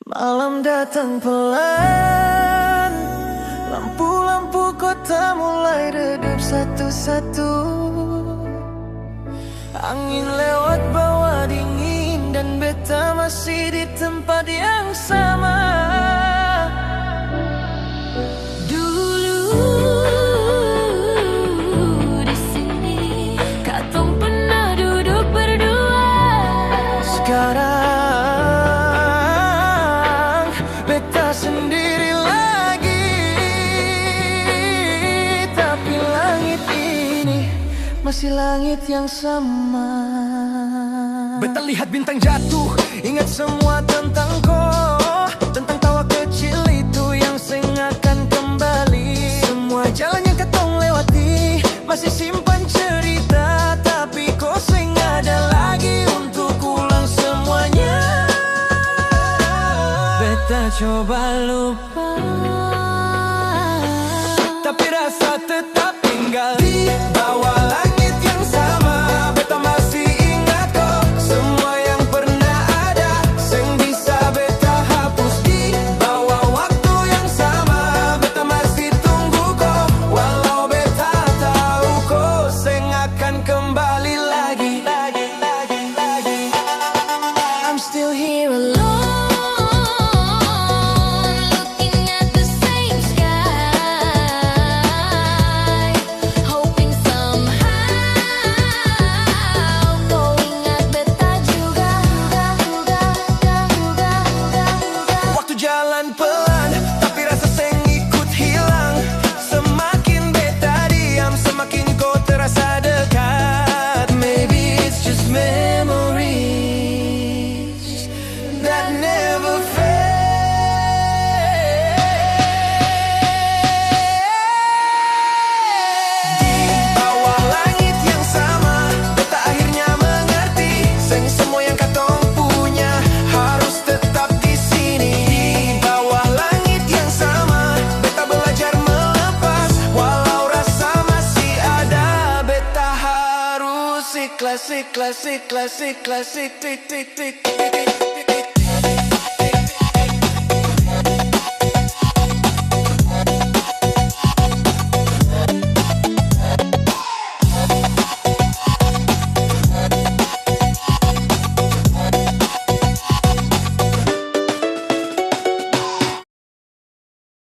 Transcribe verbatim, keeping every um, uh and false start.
Malam datang pelan, lampu-lampu kota mulai redup satu-satu. Angin lewat bawa dingin dan beta masih di tempat yang sama. Dulu di sini katong pernah duduk berdua. Sekarang beta sendiri lagi, tapi langit ini masih langit yang sama. Beta lihat bintang jatuh, ingat semua tentang ko, tentang tawa kecil itu yang seng akan kembali. Semua jalan yang katong lewati masih simpan cerita, tapi ko seng ada lagi untuk ulang semuanya. Beta coba lupa, tapi rasa tetap tinggal di bawah langit yang sama. Beta masih ingat ko, semua yang pernah ada seng bisa beta hapus. Di bawah waktu yang sama, beta masih tunggu ko, walau beta tahu ko seng akan kembali lagi. I'm still here alone, looking at the same sky, hoping somehow ko ingat beta juga. Waktu jalan pelan, tapi rasa seng ikut hilang. Semakin beta diam, semakin ko terasa dekat. Maybe it's just memories that never fade. Di bawah langit yang sama, beta akhirnya mengerti, seng semua yang katong punya harus tetap di sini. Di bawah langit yang sama, beta belajar melepas, walau rasa masih ada, beta harus ikhlas, ikhlas, ikhlas, ikhlas, tik, tik, tik.